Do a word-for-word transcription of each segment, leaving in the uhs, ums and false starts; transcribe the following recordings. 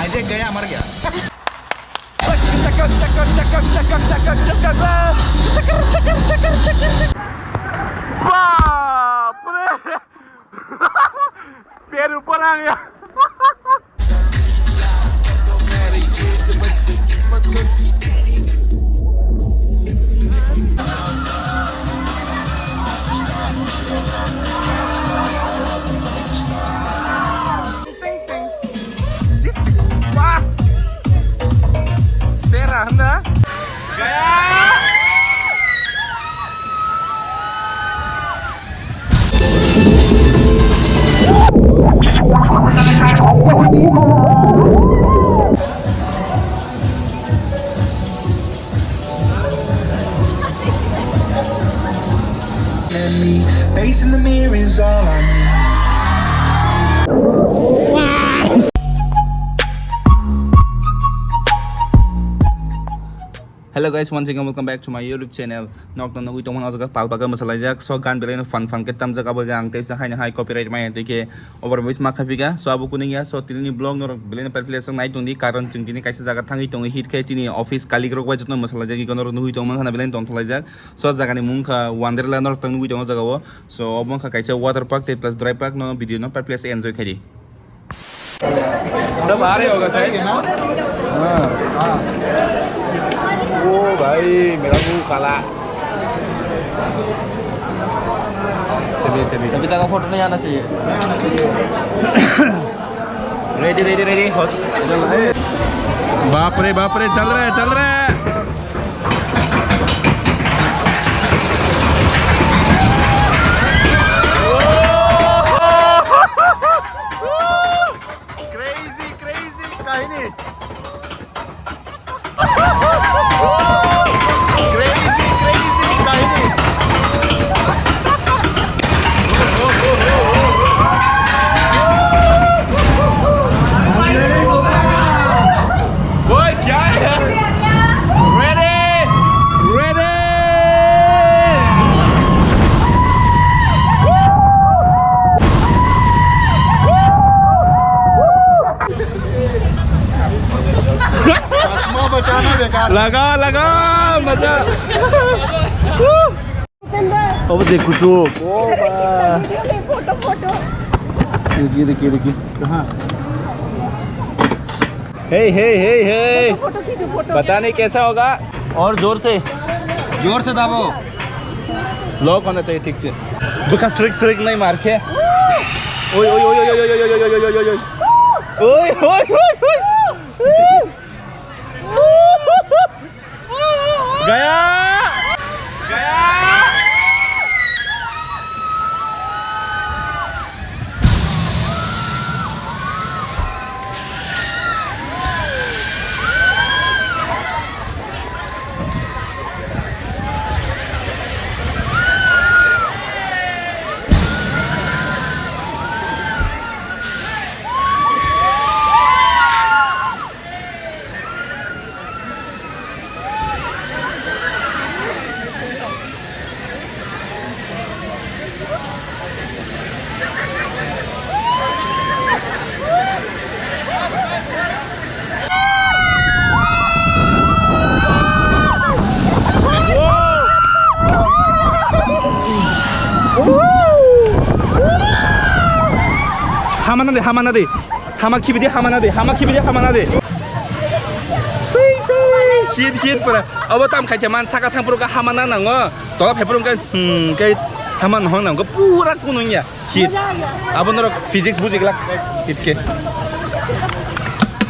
ये गया, मर गया। चक्कर, चक्कर, चक्कर, चक्कर, चक्कर, चक्कर, चक्कर, चक्कर, चक्कर, चक्कर। बाप रे! पैर ऊपर आ गया। Wah. Serah na. Gaya. And me, facing the mirror is all I need. Hello guys, once again welcome back to my YouTube channel. Nok no nugui tongmani o jaga pal paga masalaijak. So gan belai no fun fun ke tamjak abo ang tei sa hai na hai copyright mai tei ke over voice ma khapiga. So abo kuning ya. So tini ni vlog norok belai no perfect nai tongdi karon chwng tini kaisa jaga thangwi tongo hit khe chini office colleague rok bai joto masalaijak iko norok nugui tongmani khana belai no tongthok laijak. So jaga ni mung kha Wonderla norok tang nugui tongo jaga o. So obo wngkha kaisa water park tei plus dry park no video no perfect enjoy khaidi. सब आ रहे होगा शायद। हाँ। ओ भाई, मेरा मुंह काला। चलिए, चलिए। सविता का फोटो नहीं आना चाहिए। रेडी, रेडी, रेडी, हो चुका। बाप रे, बाप रे, चल रहा है, चल रहा है। Crazy, crazy kahini. Crazy, crazy kahini. Boy, kya hai? Ready? Ready? लगा, लगा, मजा। अब देख कुछ। ओ बा। देखिए, देखिए, देखिए। कहाँ? हे, हे, हे, हे। फोटो खींचो, फोटो। पता नहीं कैसा होगा। और जोर से। जोर से दाबो। लॉक होना चाहिए ठीक से। दुखा स्रिक स्रिक नहीं मार के। ओए, ओए, ओए। ओए, ओए, ओए, ओए। गया। गया। Hamana de, hamana de. Hama khibi de, hamana de. Hama khibi de, hamana de. Sui, sui. Hit, hit pura. Abo tam khai man saka thang pura hamana nango. Tola phai pura kai, hmm, kai haman hong nango. Pura kunung ya. Hit. Abo norok physics buji glak. Hit ke.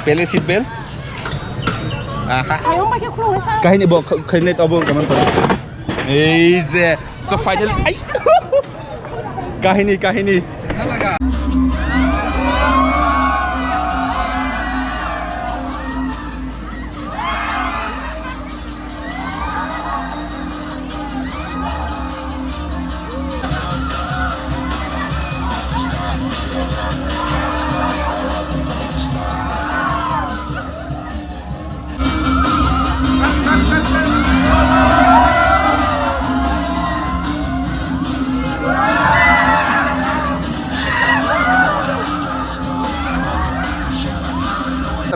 Pele seat belt. Aha. Kahini bo khaine abo kaman. Ei je. So final. Ai. Kahini, kahini.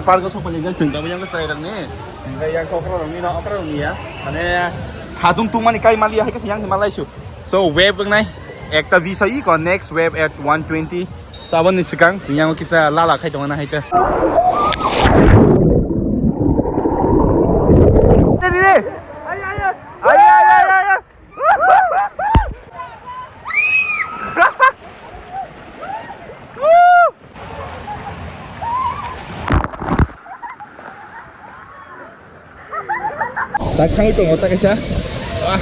Park o sokphaijak chwng tabuk yang chwrai rokni. Hingke yang okra rokni no okra rokni ya. Mane sadung tungmani kai maliya hai khe yang malaisu. So wave wngnai ekta view sai ko next wave at one twenty. Saboni swkang chwng yang kisa lala khai tongna hai ta. Tak thangwi tongo ta kaisa. Ah.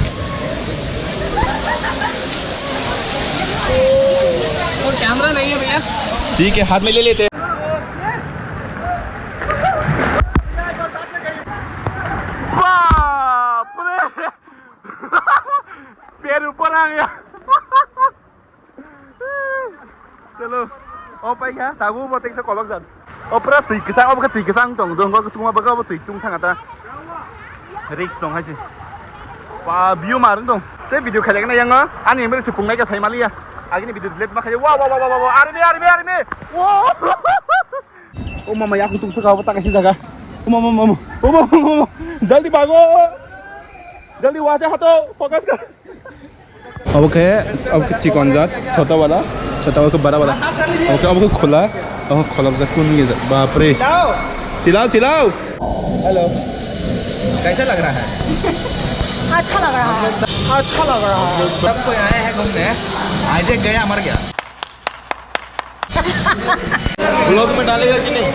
वो कैमरा नहीं है भैया। ठीक है, हाथ में ले लेते हैं। बाप रे। पैर ऊपर आ गया। Chalo. O paikha, tabuk bo teksa kolok jan. O pura twi kwchang, obo khe twi kwchang tong, jongol kwchangma bagwi obo twi tung thang ta. Risk tong hai se. Ba view ma rwng tong. Tei video khailai gana yango. Ani emre se pungnai khe sai maliya. Agini video delete ma khayo. Wa, wa, wa. Army, army, army. Wa. O mama, yakung tung saka obo ta kaisa jaga. O mama, mama. O mama, mama. Jaldi bago. Jaldi wacha hato. Focus kar. Obo khe, obo khe chikon jat, chota wala, chota wala khe bara bara. Obo khe, obo khe khola, obo khe khola jak, kun ye jak, bapre. Chilao, chilao. Hello. कैसा लग रहा है? अच्छा लग रहा है। अच्छा लग रहा है। सबको आया है घूमने। आज एक गया मर गया। Vlog में डालेगा कि नहीं?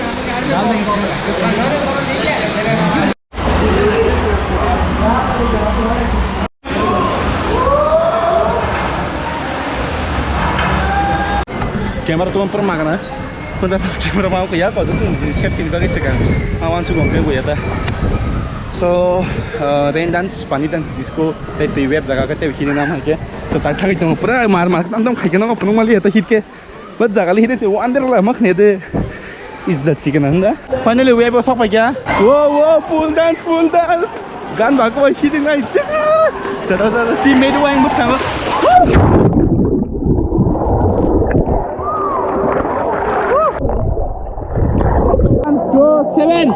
Camera tuh pernah mana? Kung da pas camera mau kaya ko tu safety ni bagwi se kang. Awan su gong ke buya ta. So, uh, rain dance, pani dance, disco, tei twi web jaga ke tei hini nam hai ke. So tak thangwi tongo pura mar mar tam tam khai ke no phunuk mali ta hit ke. But jaga le hit se under la mak ne de. Is that chicken anda? Finally web o sok pai kya. Wo wo, full dance, full dance. Gan ba ko hit ngai. Da da da da, teammate wang bus kang. One, two, seven.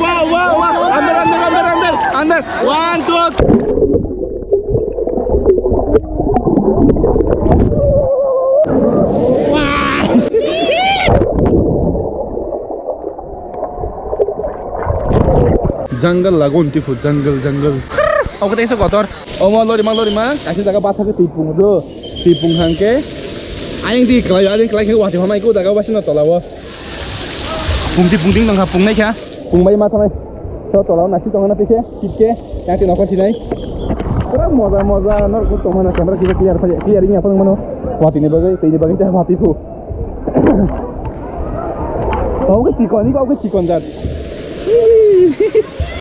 Wow, wow, wow. Under, under, under, under, under. One, two. Wow. Jungle lagun tipo, jungle, jungle. Oke, thanks, kotor. Omo lorima, lorima. Kaisa jaga bathakhe twi pungo do. Twi pung hangke. Ayang di kelai, ayang kelai ke wati hamai ko daga wasi no tola wo. Pungti pungting nang ha pung nai kha. Pung bai ma thanai. So tola nasi tong na pise. Kit ke. Yang ti nokor sinai. Pura moja moja nor ko tong mana camera kita clear clear ini apa mano. Wati ni bagai, twi ni bagai ta wati pu. Kau ke chikon, ini kau ke chikon jat.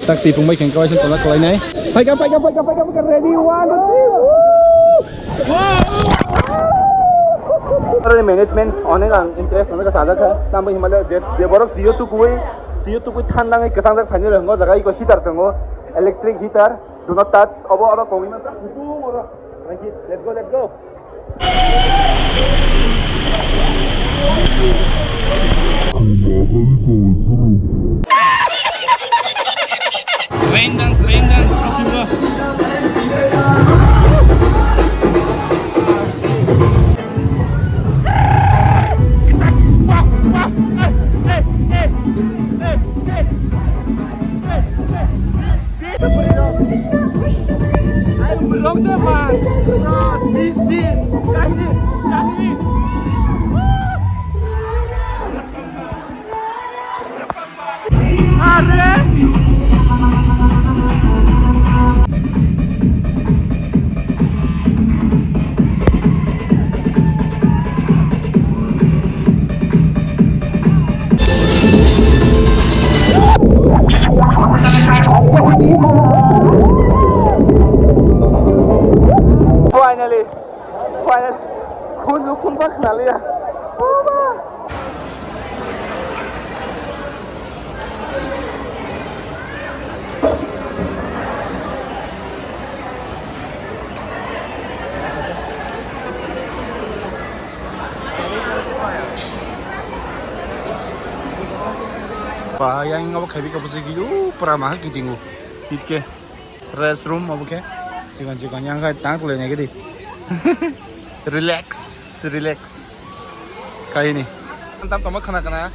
Tak tipung bai keng kawai sen tolak kalai nai. Paika, paika, paika, paika, paika, ready, one, two, three, woo! Oro management onek ang interest onek sajak kha. Tambo himale je, je borok tiyo tukui, tiyo tukui thandang ai kwchang jak phaini rwngo jaga iko heater tongo, electric heater, do not touch, obo oro kongwi ma. Let's go, let's go. Rain dance, rain dance, kisibo. Finally, finally, khunju khunba khnaliya. Ba, yang abo khaibika bwswk gidi, o, pura ma kitingo. Hit khe rest room abo khe. Chikon chikon yang khai tang tole nai gidi. Relax, relax. Kaini. Tam tamo khana khana.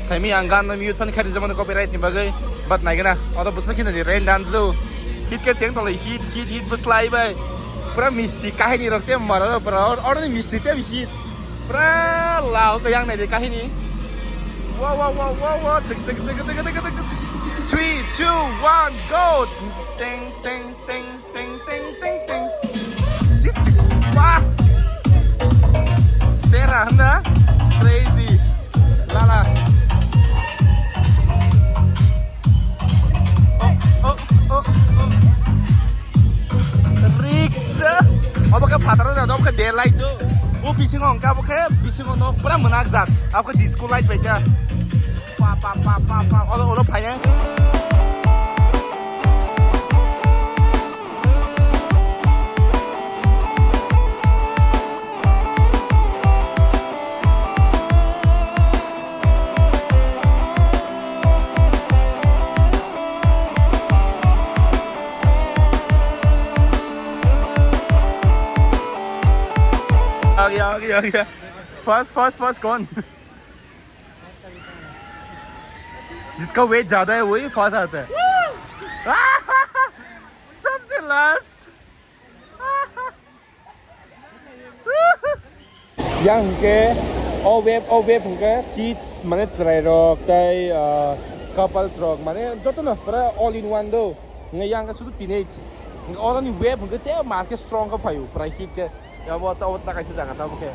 Saimi ang gan no mute phan khai rijak mano copyright ni bagwi. But nai gana. Oto bwswk khina di rain dance do. Hit khe cheng tole hit, hit, hit bwslai bai. Pura misti kahini rok te maro pura. Or-, oroni misti te hit. Pura lao khe yang nai de kahini. Wow, wow, wow, wow, wow. Tik, tik, tik. Three, two, one, go. Teng, teng, teng, teng, teng, teng, teng. Tik, tik. Wah. Sera handa. Crazy. Lala. Oh, oh, oh, oh. Riksa. Obo khe phataro da, obo khe day light do. O bisingo hwnkhe abo khe bisingo no pura mwnakjak. Abo khe disco light bai kha. Pa, pa, pa, pa, pa. Olo, olo phainai. आ गया, आ गया, आ गया। Fast, fast, fast, कौन? जिसका वेट ज्यादा है, वही फास्ट आता है। सबसे last. Yang hwnkhe o wave, o wave hwnkhe kids, mane chwrai rok tei, ah, couples rok, mane jotono pura all in one do. Hwnkhe yang hwnkhe sudu teenage. Hwnkhe oroni wave hwnkhe tei mar khe strong khe phaio, pura hit khe. Abo ta, abo ta kaisa jaga ta obo khe.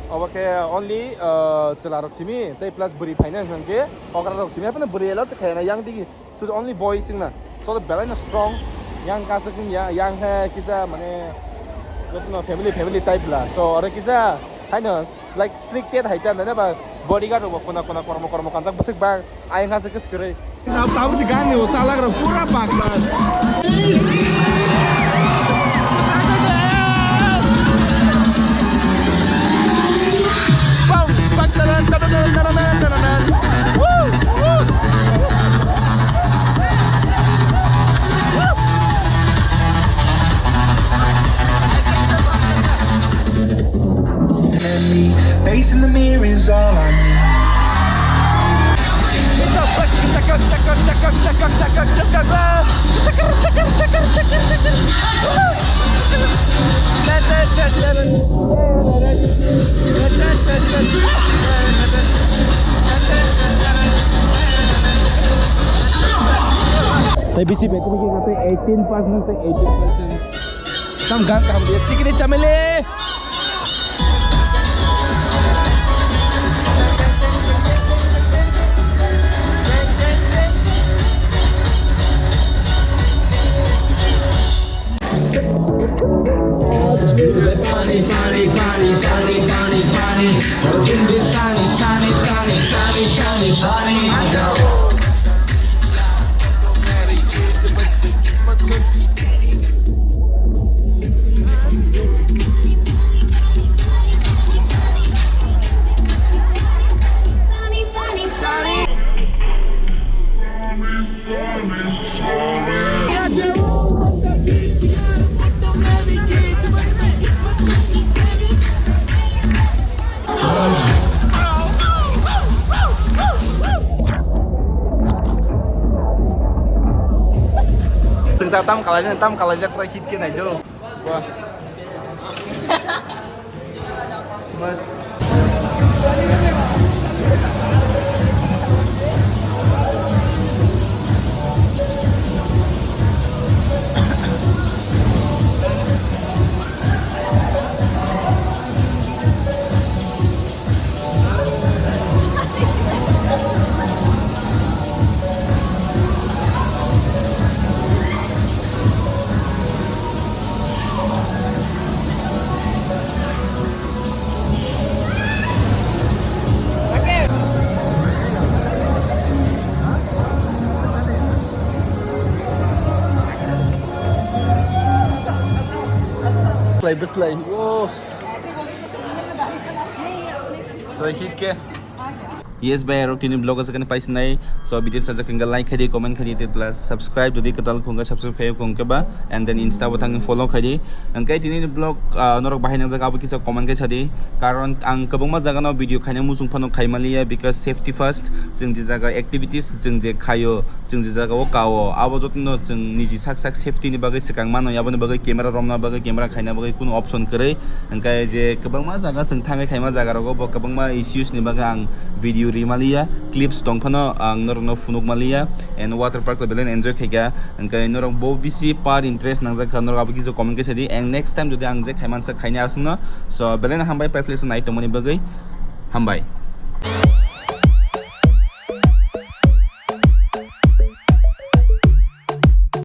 Obo khe only, ah, chwla rok simi tei plus bwrwi phaina hwnkhe okra rok simi, haphano bwrwi allow khe khaina yang digi. So the only boys wngna. So the belai no strong. Yang kasa kung ya, yang he kisa mane jotono family, family type la. So ore kisa haino like strict tet hai ta na ba bodyguard rok kona kona kormo kormo kanjak bwswk bang ayang kasa kis kwrwi. Tab tab si gan ni usa lag rok pura paksa. Bang, bang, taran, taran, taran, taran, taran, taran. Woo, woo. Facing the mirror is all I need. Tei bisi battery khe tei eighteen percent tei eighteen percent. Tam gan kaham dia chikini chamele. Pani, pani, pani, pani, pani, pani. Sunny, sunny, sunny, sunny, sunny, sunny. Chwng ta tam kalai, tam kalaijak, try hit khe nai do. Wah. Mast. Slai, slai. Oh. Slai hit ke? Yes bhai, aro tini vlog aswk ani paisnai. So video sajak hwnkhe like khaidi, comment khaidi, tei plus subscribe jodi kwtal khungkhe subscribe khayo khungkhe ba, and then Insta bo thangwi follow khaidi. Hwnkhe tini vlog, ah, norok bahai nangjak abo kisa comment khe sadi. Karon ang kwbangma jaga no video khaina muchung phano khaimaliya, because safety first. Chwng je jaga activities chwng je khayo, chwng je jaga o kao, abo jotono chwng niji sak sak safety ni bagwi swkang mano, aboni bagwi camera romna bagwi, camera khaina bagwi kunu option kwrwi. Hwnkhe je kwbangma jaga chwng thangwi khaima jaga rogo bo kwbangma issues ni bagwi ang video rimaliya, clips tong phano ang norokno phunukmaliya, and water park o belai enjoy khaikha. Hwnkhe norok bo bisi par interest nangjak kha, norok abo kisa comment khe sadi, and next time jodi ang je khaimansa khaina aswkno. So belai no hambai, paiphlaiso nai tongmani bagwi. Hambai.